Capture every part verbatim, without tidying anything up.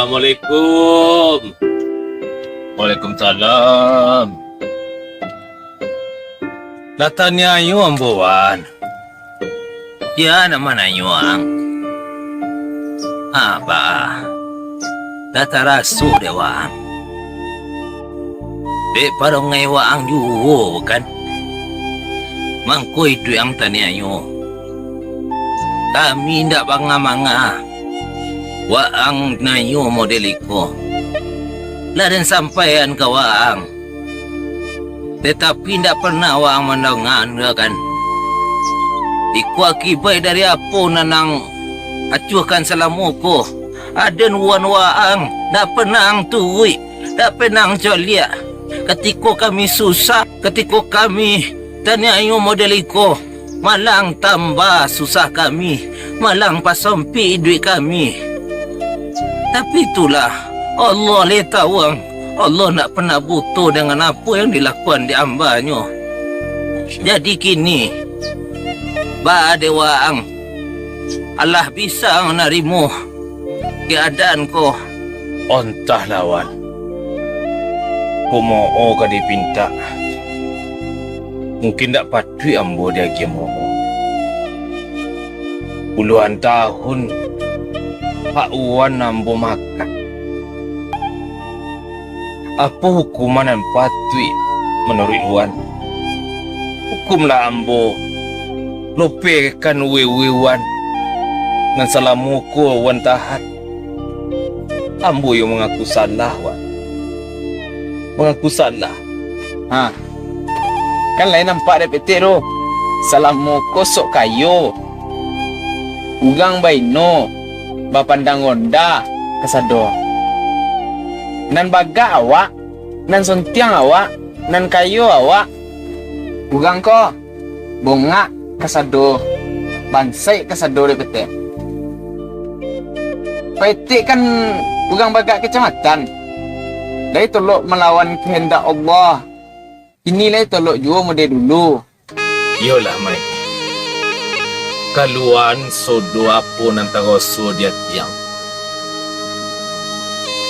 Assalamualaikum. Waalaikumsalam. Lah taniayo ambo, Wan. Sia nan mananyo ang? Abah, lah taraso dek waang. Dek parangai waang juo, bukan? Mangko iduik ang taniayo. Kami indak bangah-mangah waang nanyo model iko. Lah den sampaian ka waang, tatapi indak pernah waang mandanga, kan? Iko akibaik dari apo nan ang acuahkan salamo ko. Aden wan waang, ndak pernah ang turuik, ndak pernah ang caliak. Katiko kami susah, katiko kami taniayo model iko, malah ang tambah susah kami, malah ang pasampik iduik kami. Tapi itulah, Allah lai tahu ang. Allah ndak pernah buto dengan apo yang dilakukan dek hamba-Nyo. Jadi kini, baa dek waang, alah bisa ang narimo keadaan ko? Ontahlah, Wan. Kumo'o ka dipintak. Mungkin ndak patuik ambo diagiah mo'o. Puluahan tahun hak Wan ambo makan. Apo hukuman nan patuik manuruik Wan? Hukumlah ambo, lopehkan wewe Wan nan salamo ko Wan tahan. Ambo yo mangaku salah, Wan. Mangaku salah. Ha. Kan lai nampak dek Petek tu. Salamo ko sok kayo. Urang baino, bapandang rondah kasado. Nan bagak awak, nan sontiang awak, nan kayo awak. Urang ko bongak kasado, bansaik kasado dek Petek. Petek kan urang bagak kacamatan. Lai tolok malawan kahandak Allah. Kini lai tolok juo model dulu. Iyolah, Mai. Kaluan sodo apo nan taraso di ati ang.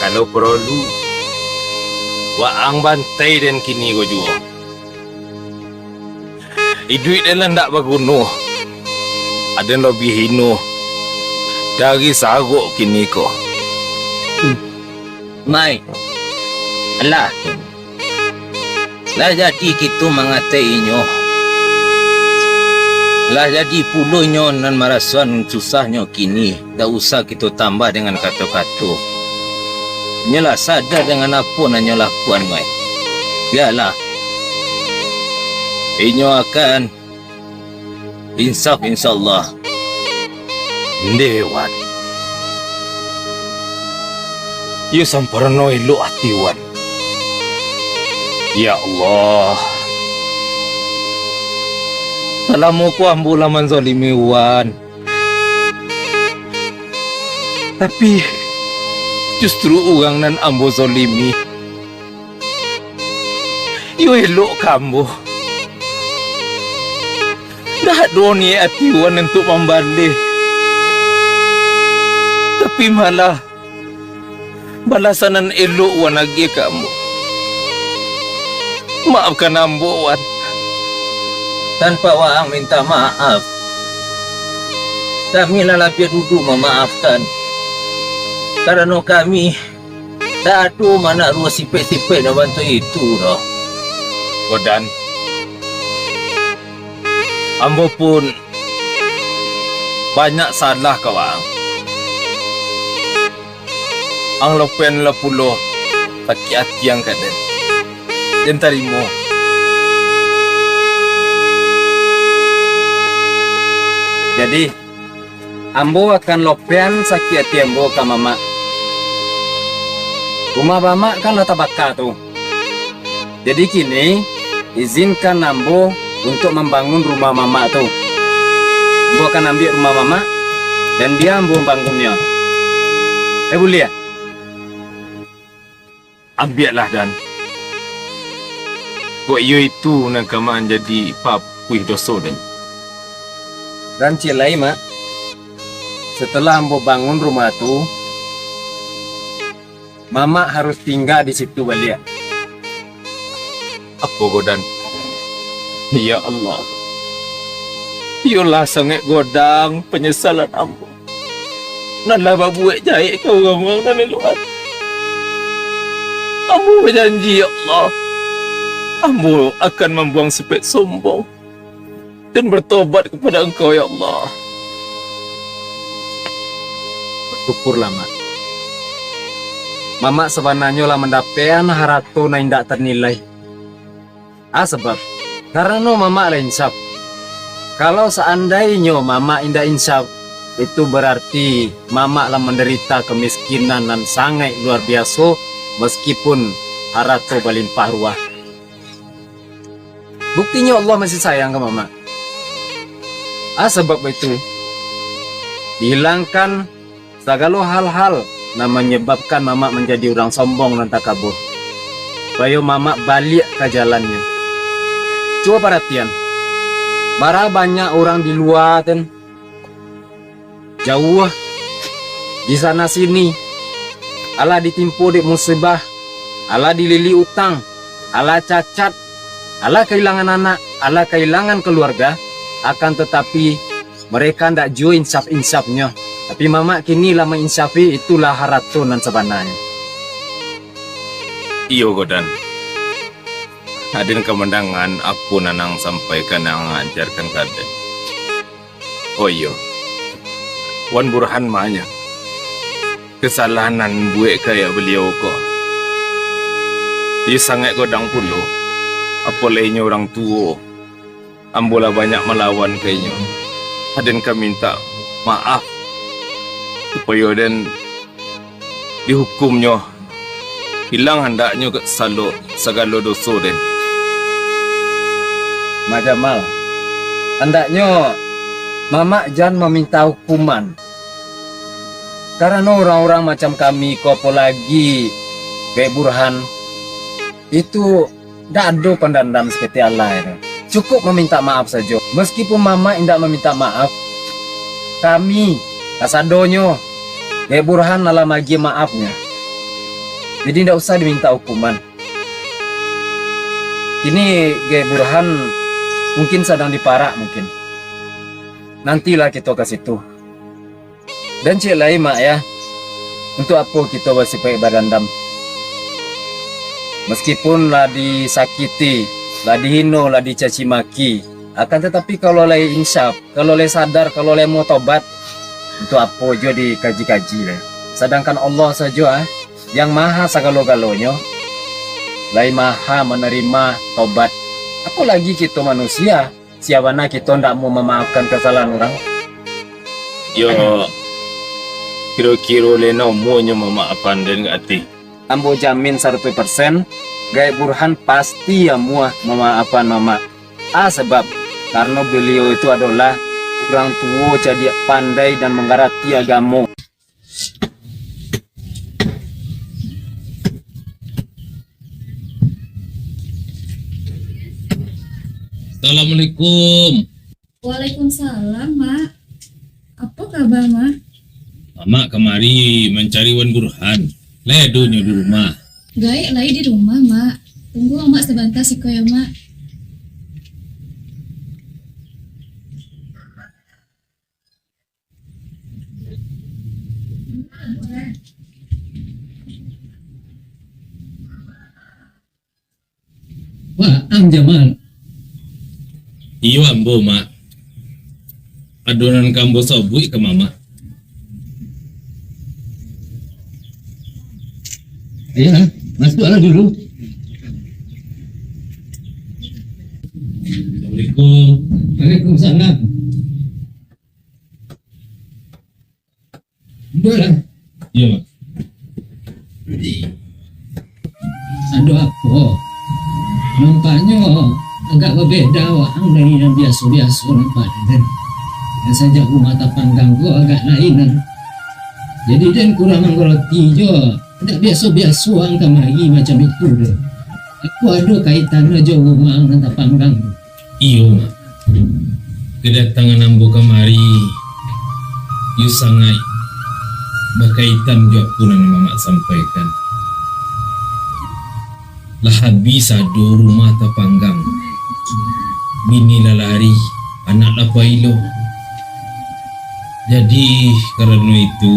Kalau paralu, waang bantai den kini ko juo. Iduik den lah ndak baguno. Aden labiah hino dari sarok kini ko. Mai, alah. Lah jadi kito mangatai inyo. Lah jadi pulo inyo nan marasoan susahnyo kini, dak usah kito tambah dengan kato-kato. Inyo lah sadar dengan apo nan inyo lakuan, Mai. Bialah. Inyo akan insaf, insya Allah. Ndeh, Wan. Iyo samparno elok ati Wan. Ya Allah. Salamo ko ambo lah manzalimi Wan. Tapi, justru urang nan ambo zalimi, iyo elok ka ambo. Ndak ado niaik ati Wan untuak mambaleh. Tapi malah, balasan nan elok Wan agiah ka ambo. Maafkan ambo, Wan. Tanpa waang minta maaf, kami lah labiah dulu mamaafkan. Karano kami tak ado manaruah sipek-sipek nan bantuak itu doh. Kodan, ambo pun banyak salah ka waang. Ang lapehan lah pulo sakik ati ang ka den. Den tarimo. Jadi, ambo akan lopehan sakik ati ambo ka mamak. Rumah mamak kan lah tabaka tu. Jadi kini, izinkan ambo untuak mambangun rumah mamak tu. Ambo akan ambiak rumah mamak, dan bia ambo banggunnyo. Eh, buliah? Ambiaklah, Dan. Kok iyo itu nan ka manjadi papuih doso, Dan. Dan ciek lai, Mak. Setelah ambo bangun rumah tu, Mamak harus tingga di situ baliak. Apo, Godan? Ya Allah, iyolah sangaik godang panyasalan ambo nan lah babuwek jahek ka urang-urang nan elokan. Ambo bajanji, ya Allah, ambo akan mambuwang sipek sombong dan bertobat kepada Engkau, ya Allah. Basyukurlah, Mak. Mamak sabananyo lah mandapekan harato nan indak tarnilai. Ah, sabab, karano Mamak lah insaf. Kalau saandainyo Mamak indak insaf, itu bararti Mamak lah mandarita kamiskinan nan sangaik luar biaso, maskipun harato balimpah ruwah. Buktinyo Allah masih sayang ka Mamak. Ah, sabab baitu, dihilangkan sagalo hal-hal nan manyababkan Mamak manjadi urang sombong nan takabur, supayo Mamak baliak ka jalannyo. Cubo paratian, bara banyak urang di lua tu, jauah, di sana sini, alah ditimpo dek musibah, alah dililik utang, alah cacat, alah kailangan anak, alah kailangan kaluarga, akan tatapi, mereka ndak juo insaf-insafnyo. Tapi Mamak kini lah mainsafi, itulah harato nan sabananyo. Iyo, Godan. Aden ka mandangan apo nan ang sampaikan, nan ang ajarkan ka aden. Oh iyo, Wan Burhan mah nyo, kasalahan nan buwek ka ayah baliau ko, iyo sangaik godang pulo, apo lai inyo urang tuwo. Ambo lah banyak malawan ka inyo. Aden ka mintak maaf, supayo den dihukumnyo, ilang andaknyo ka salo sagalo doso den. Mak Jamal, andaknyo Mamak jan maminta hukuman. Karano urang-urang macam kami ko, apo lai Gaek Burhan, itu ndak ado pandandam saketek alai tu. Cukuik mamintak maaf sajo. Maskipun Mamak indak mamintak maaf, kami, kasadonyo, Gaek Burhan alah magiah maafnyo. Jadi ndak usah dimintak hukuman. Kini Gaek Burhan mungkin sadang diparak mungkin. Nantilah kito ka situ. Dan ciek lai, Mak, ya, untuak apo kito basipaik badandam? Maskipun lah disakiti, lah dihino, lah dicaci maki, akan tatapi kalau lai insaf, kalau lai sadar, kalau lai mau tobat, untuak apo juo dikaji-kaji lai? Sadangkan Allah sajo, ah, yang maha sagalo-galonyo, lai maha manarima tobat. Apo lai kito manusia, sia bana kito ndak mau mamaafkan kasalahan urang? Yo, kiro-kiro lai namonyo mamaafan den ka ati? Ambo jamin saratuih persen, Gaek Burhan pasti amuah mamaafan Mamak. Ah, sabab, karano baliau itu adolah urang tuwo, cadiak, pandai, dan mangarati agamo. Assalamualaikum. Waalaikumsalam, Mak. Apo kaba, Mak? Mamak kamari mancari Wan Burhan. Lai ado nyo di rumah? Gaek lai di rumah, Mak. Tunggu Mak sabanta siko yo, Mak. Wah, ang Jamal. Iyo, ambo, Mak. Ado nan ka ambo sabuik ka Mamak. Ayolah, masuaklah dulu. Assalamualaikum. Waalaikumsalam. Duduaklah. Iyo, Mak. Ado apo? Nampaknyo agak babeda waang dari nan biaso-biaso nampaknyo, kan? Nan sajak rumah tapanggang ko agak lain, kan? Jadi, den kurang mangarati jo, ndak biaso-biaso waang kamari macam itu, den. Apo ado kaitannyo jo rumah nan tapanggang tu? Iyo, Mak. Kadatangan ambo kamari, iyo sangaik bakaitan jo apo nan Mamak sampaikan. Lah abih sado rumah tapanggang. Bini lah lari, anak lah pailo. Jadi, karano itu,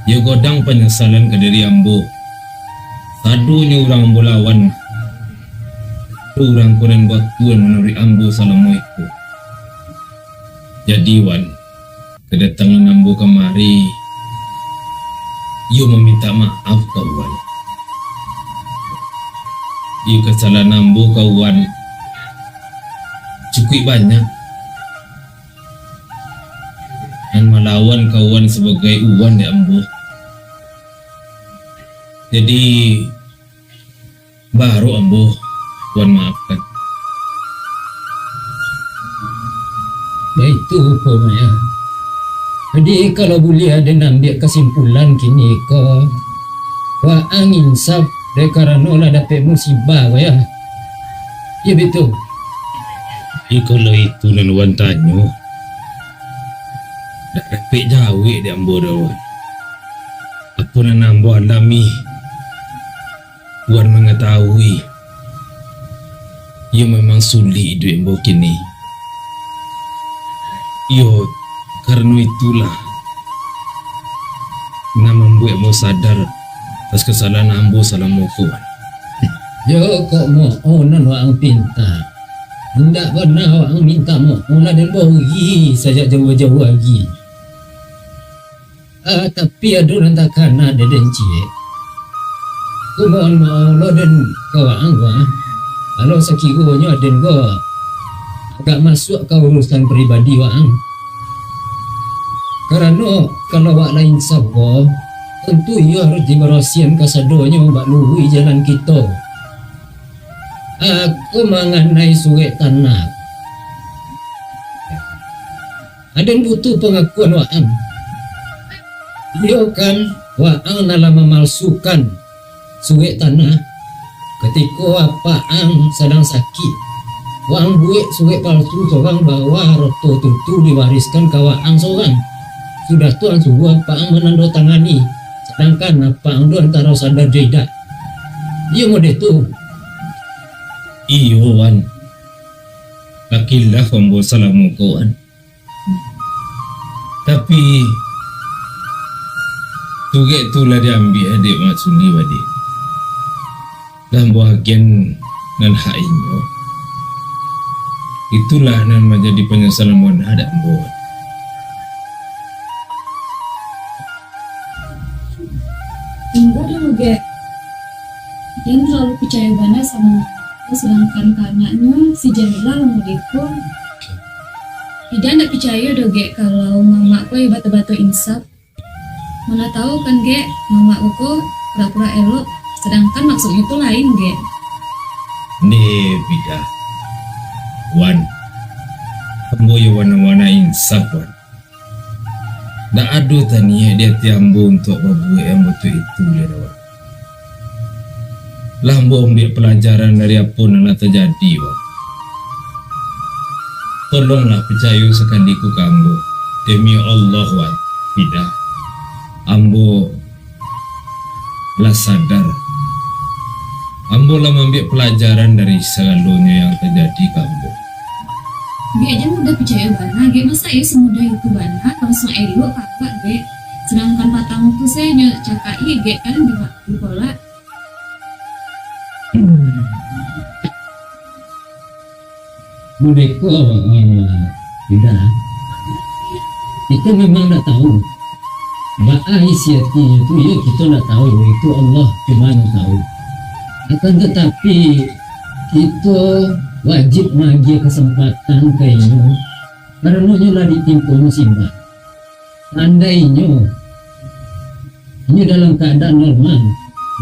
yo godang panyasalan ka diri ambo. Sadonyo urang ambo lawan, urang ko nan batuan manuruik ambo salamo iko. Jadi, Wan, kadatangan ambo kamari, iyo mamintak maaf ka Wan. Iyo, kasalahan ambo ka Wan cukuik banyak. Nan malawan ka Wan sabagai Wan dek ambo. Jadi, baru ambo Wan maafkan. Baitu ruponyo. Jadi, kalau buliah den ambiak kasimpulan kini ko, waang insaf dek karano lah dapek musibah ko, yo. Iyo, baitu. Iko lo itu nan Wan tanyo. Dak dapek jawek dek ambo doh, Wan. Apo nan ambo alami, Wan mangatahui, iyo memang sulik iduik ambo kini. Iyo, karano itulah nan mambuek ambo sadar atas kasalahan ambo salamo ko, Wan. Yo, kok mohon nan waang pintak. Indak bana waang mintak mohon lah den bari sajak jauah-jauah agi. Ah, tapi ado nan takana dek den ciek. Kumohon maoh lo den ka waang ko, ah. Kalau sakironyo aden ko agak masuak ka urusan pribadi waang. Karano, kalau awak lah insaf ko, tantu iyo harus dibarasiahan kasadonyo bak luruih jalan kito. Ah, ko manganai surek tanah. Aden butuh pangakuan waang. Iyo kan, waang nan lah mamalsukan surek tanah. Katiko apak ang sadang sakik, waang buek surek palsu sorang bahwa harato tu, tu diwariskan ka waang sorang. Sudah tu ang suruah apak ang manandatangani, sadangkan apak ang tu antaro sadar jo idak. Iyo modeh tu. Iyo, Wan. Lah kilaf ambo salamo ko, Wan. Tapi, surek tu lah diambiak dek Mak Suli baliak. Lah ambo agiahan nan hak inyo. Itulah nan manjadi panyasalan Wan dek ambo. Tunggu dulu, Gek. Jan talalu picayo bana samo Mamak ko, sadangkan ka anaknyo si Jamilah lah modeko. Ida ndak picayo doh, Gek, kalau Mamak ko iyo batua-batua insaf. Mana tahu kan, Gek, Mamak ko pura-pura elok, sadangkan maksudnyo tu lain, Gek. Ndeh, Pidah. Wan, ambo iyo bana-bana insaf, Wan. Ndak ado taniaik di ati ambo untuak babuek nan batua itu, lai dawat. Lah ambo ambiak palajaran dari apo nan lah tajadi, Wan. Tolonglah picayo sakali ko ka ambo. Demi Allah, Wan, Pidah. Ambo lah sadar. Ambo lah maambiak palajaran dari sagalonyo nan tajadi ka ambo. Gek, jan mudah picayo bana, Gek. Masa iyo samudah itu bana, langsuang elok ka awak, Gek? Sadangkan patang tu sajo nyo cakak-i, Gek, kan di, ditolak. Modeko, eh, Pidah. Kito memang ndak tahu. Baa isi atinyo tu, iyo kito ndak tahu. Itu Allah cuma nan tahu. Akan tatapi, kito wajib maagiah kasempatan ka inyo, karano inyo lah ditimpo musibah. Andainyo inyo dalam kaadaan normal,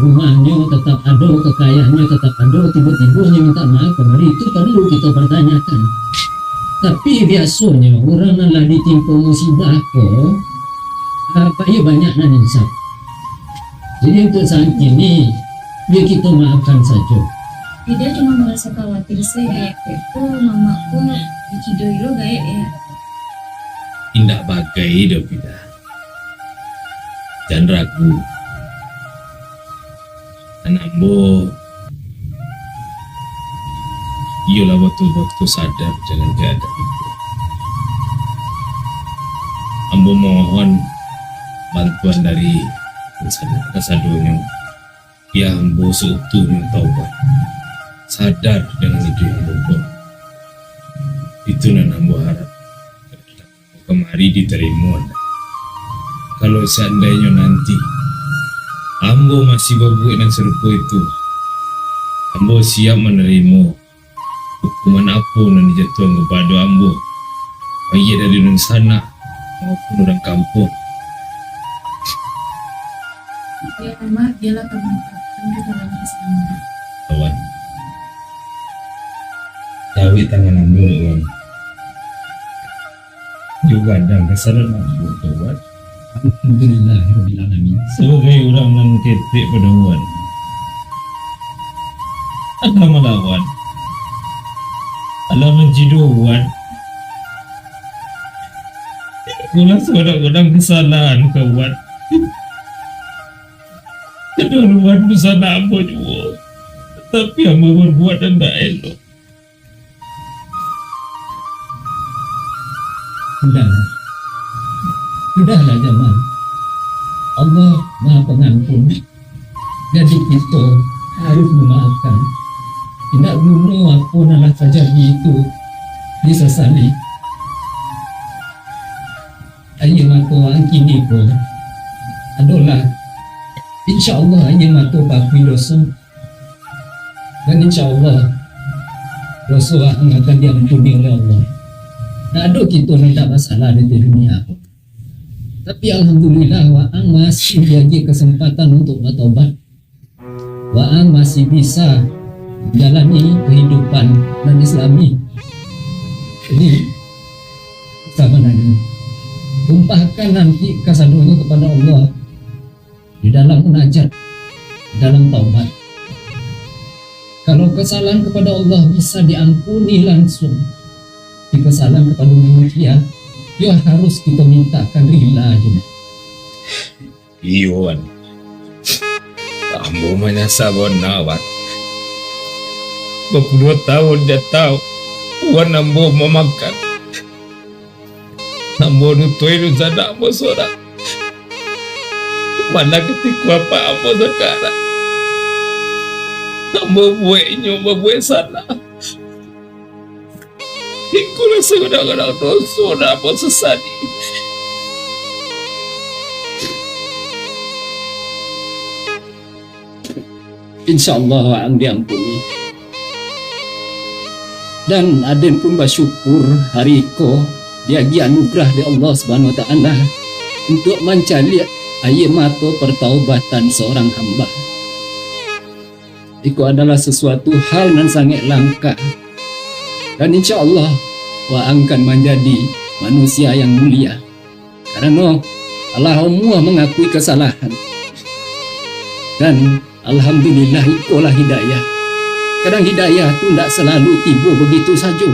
rumahnyo tatap ado, kakayaannyo tatap ado, tibo-tibo inyo minta maaf kamari, itu paralu kito partanyakan. Tapi, biasonyo urang nan lah ditimpo musibah ko, ah, iyo banyak nan insaf. Jadi, untuak saat kini, biar kito maafkan sajo. Pidah cuma maraso khawatir sajo, Gek. Kok Mamak ko dicidoi lo gaek, yo? Indak bagai doh, Pidah. Jan ragu. Ambo iyolah batul-batul sadar dengan keadaan ambo. Ambo mohon bantuan dari kasadonyo. Biar ambo seutuhnyo taubat, sadar dengan iduik ambo ko. Itu nan ambo harap. Kamari ditarimo. Kalau seandainyo nanti ambo masih babuek nan sarupo itu, ambo siap manarimo hukuman apo nan dijatuahan kapado ambo, baiak dari dunsanak maupun urang kampuang. Ya, Mak, biarlah kami mengatakan kesalahan-kesalahan. Kawan, cawek tangan ambo, kawan. Iyo gadang, kasalahan ambo, kawan. Alhamdulillahirabbil alamin. Sabagai urang nan ketek pado Wan, alah malawan, alah mancido Wan. Itulah sagadang-gadang kasalahan, kawan. Kadang Wan dunsanak ambo juo, tapi ambo babuek nan indak elok. Sudahlah. Sudahlah, Jamal. Allah Maha Pangampun. Jadi, kito harus mamaafkan. Indak guno apo nan lah tajadi tu disasali. Aia mato ang kini ko adolah, insya Allah, aia mato paakui doso. Dan insya Allah, doso ang akan diampuni oleh Allah. Ndak ado kito nan indak basalah di dunia ko. Tapi alhamdulillah, waang masih diagiah kasempatan untuak batobat. Waang masih bisa manjalani kahidupan nan Islami. Jadi, sabananyo, tumpahkan nanti kasadonyo kapado Allah di dalam munajat, di dalam taubat. Kalau kasalahan kapado Allah bisa diampuni lansuang, tapi kasalahan kapado manusia, yo harus kito mintakan rila juo. Iyo, Wan. Ambo manyasa bana, Wan. Bapuluah tahun datang, Wan ambo mamakan. Ambo dutoi dunsanak ambo sorang. Mana katiko apak ambo sakarang? Ambo buek inyo babuek salah. Iko lah sagadang-gadang doso nan ambo sasali. Insya Allah waang diampuni. Dan aden pun basyukur hari iko diagiah anugerah dek Allah Subhanahu Wa Taala untuak mancaliak aia mato partaubatan saurang hamba. Iko adalah sasuatu hal nan sangaik langka. Dan insya Allah, waang akan manjadi manusia yang mulia. Karano alah amuah mangakui kasalahan. Dan alhamdulillah, ikolah hidayah. Kadang hidayah tu ndak salalu tibo bagitu sajo.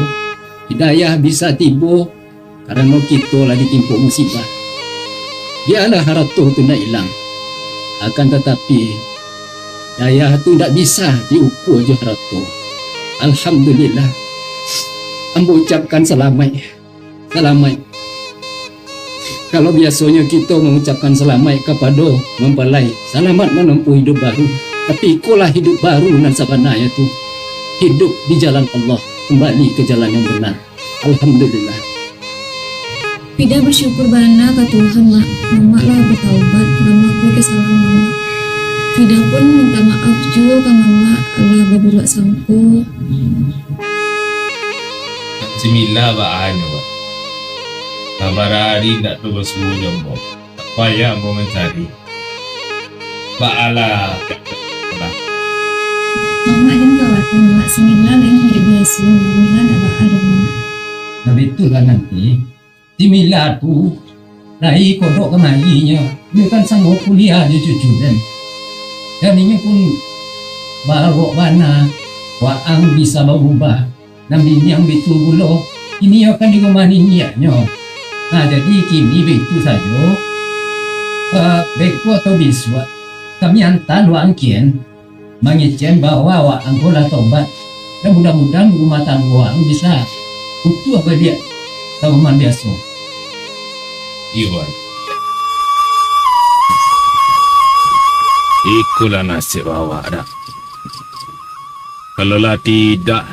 Hidayah bisa tibo karano kito lah ditimpo musibah. Bialah harato tu ndak ilang. Akan tatapi, hidayah tu ndak bisa diukua jo harato. Alhamdulillah. Ambo ucapkan salamaik. Salamaik. Kalau biasonyo kito mangucapkan salamaik kapado mampalai, "Salamaik manompuah iduik baru." Tapi ikolah iduik baru nan sabananyo tu. Hiduik di jalan Allah, kumbali ka jalan yang bana. Alhamdulillah. Fida basyukur bana ka Tuhan, Mak. Mamak lah bataubat, lah maakui kasalahan Mamak. Fida pun minta maaf juo ka Mamak, alah babulak sangko. Si Mila baa nyo, Bang? Lah bara ari ndak ado basuo jo ambo. Tak payah ambo mancari. Baalah. Mamak jan khawatir, Mak. Si Mila lain hiduik biaso. Mila ndak baa doh, Mak. Nah, batua lah nanti. Si Mila tu, lai kodok kamari nyo, inyo kan samo kuliah jo cucu den. Dan inyo pun barok bana, waang bisa baubah, nan biniang baitu pulo, kini nyo kan di rumah niniaknyo. Nah, jadi kini baitu sajo, eh, beko atau bisuak, kami anta waang kian. mangecek bahwa awak angko lah tobat. Dan mudah-mudahan rumah tanggo awak bisa utuh baliak ka rumah biaso. Iyo, Wan. Ikolah nasib awak, dak. Kalau lah tidak,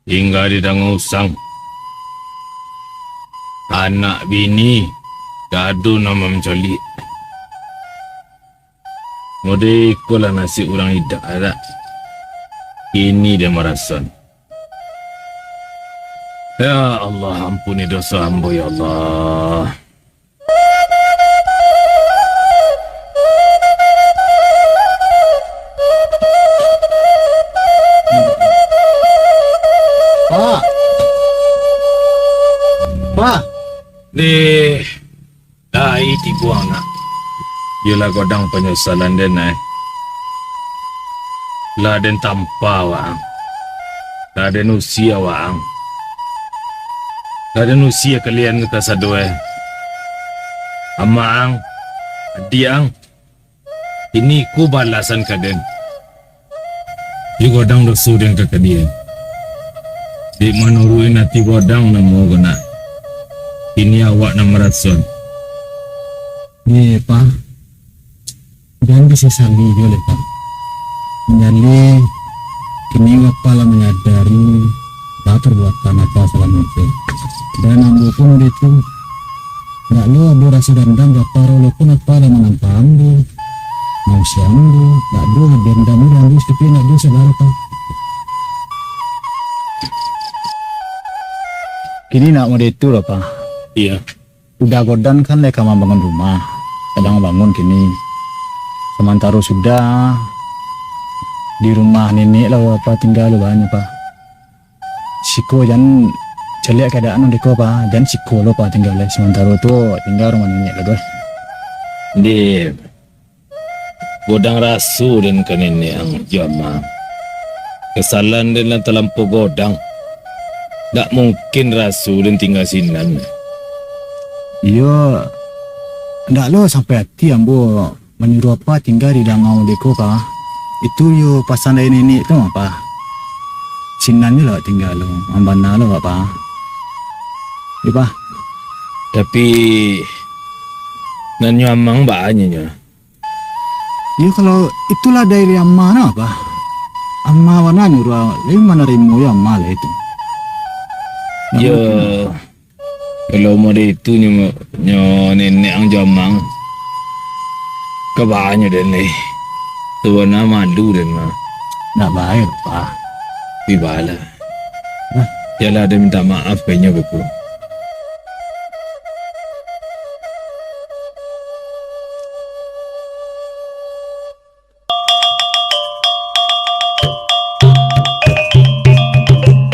tingga di Dangau Usang. Anak bini, dak ado nan mancaliak. Model ikolah nasib urang idak, dak. Kini den marasoan. Ya Allah, ampuni doso ambo, ya Allah. Pak. Pak. Deh, lai tibo anak. Iyolah godang panyasalan den, eh. Lah den tampa waang. Lah den usie waang. Lah den usie kalian ka sado, eh. Amak ang, adiak ang. Kini ko balasan ka den. Iyo godang doso den ka kalian. Dek manuruik ati godang namo ko nak. Kini awak nan marasoan. Iyo, Pak. Jan disasali juo lai, Pak. Manjadi kini Bapak lah manyadari baa parbuatan Bapak salamo tu. Dan ambo pun dek tu, ndak lo ado raso dandam ka Bapak, walaupun Bapak lah manampa ambo, mausia ambo, ndak ado dendam, ambo saketek ndak ado saudaro, Pak. Kini nak model tu lah, Pak. Iyo. Uda Godan kan lai ka mambangun rumah, sadang bangun kini. Samantaro sudah di rumah nenek lah Bapak tingga lo banyak, Pak. Siko jan caliak kaadaan dek ko, Pak. Jan siko lo, Pak, tingga lai. Samantaro tu tingga rumah nenek lah, Gus. Di Godang raso den ka nenek ang jo ama ang. Kasalan den lah talampau godang. Ndak mungkin raso den tingga sinan. Iyo, ndak lo sampai ati ambo manyuruah Apa tingga di dangau dek ko, Pak. Itu yo pasan dari nenek tu, Pak. Sinan jo lah tingga lo, mambana lo, Pak. Yo, Pak. Tapi, nan nyo ama ang baa nyo nyo? Iyo, kalau itulah dari ama nah, Pak. Ama bana nyuruah, tapi manarimo yo ama lah itu. Iyo, kalau model itu nyo, nyo nenek ang jo ama ang, ka baa nyo den lai. Sabana malu den mah. Ndak bae, Pak. Tapi baa lah. Hah? Yo lah, den minta maaf ka inyo beko.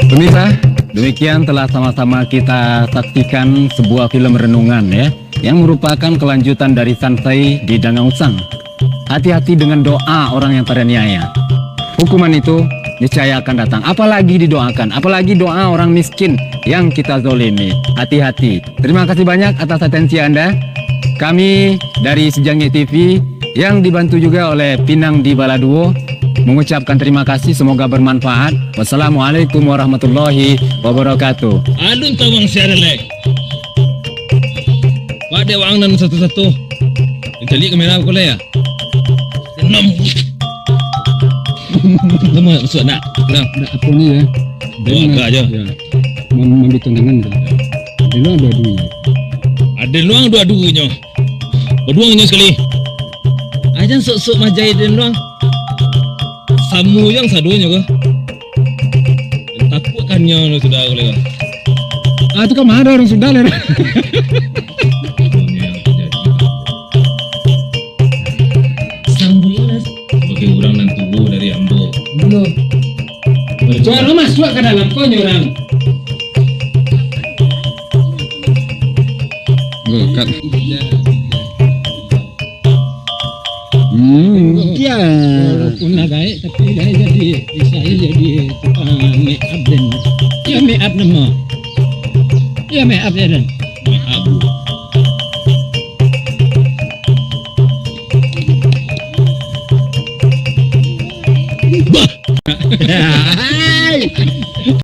Pemirsa, demikian telah sama-sama kita saksikan sebuah film renungan, ya, yang merupakan kelanjutan dari Sansai di Dangau Usang. Hati-hati dengan doa orang yang teraniaya. Hukuman itu niscaya akan datang. Apalagi didoakan, apalagi doa orang miskin yang kita zolimi. Hati-hati. Terima kasih banyak atas atensi Anda. Kami dari Sijangik T V yang dibantu juga oleh Pinang di Baladuo mengucapkan terima kasih, semoga bermanfaat. Wassalamualaikum warahmatullahi wabarakatuh. Alun tawang siaran lai. Wak dek waang nan satu-satu. Caliak kamera ko lai, ya? Enam. Nama masuak nak? Kurang. Nak apo ni, ya? Dua agak aja. Ya. Mem-, mambi tandangan tu. Ado dua duo. Ado luang dua duonyo. Baduang nyo sakali. Ajan sok-sok majai den luang. Samo yang sadonyo ko. Takuak kan nyo sudah ko lai. Ah, tu kan marah urang sudah lai. Sambuiklah. Sebagai urang nan tuo dari ambo. Dulu. Suaro masuak ka dalam ko nyo urang. Bukan. Hmm, iya. Walaupun lah gaek, tapi gaek jadi, bisa jadi tukang make up den. Iyo, make up namo. Iyo, make up ya, den. Make up. Bah.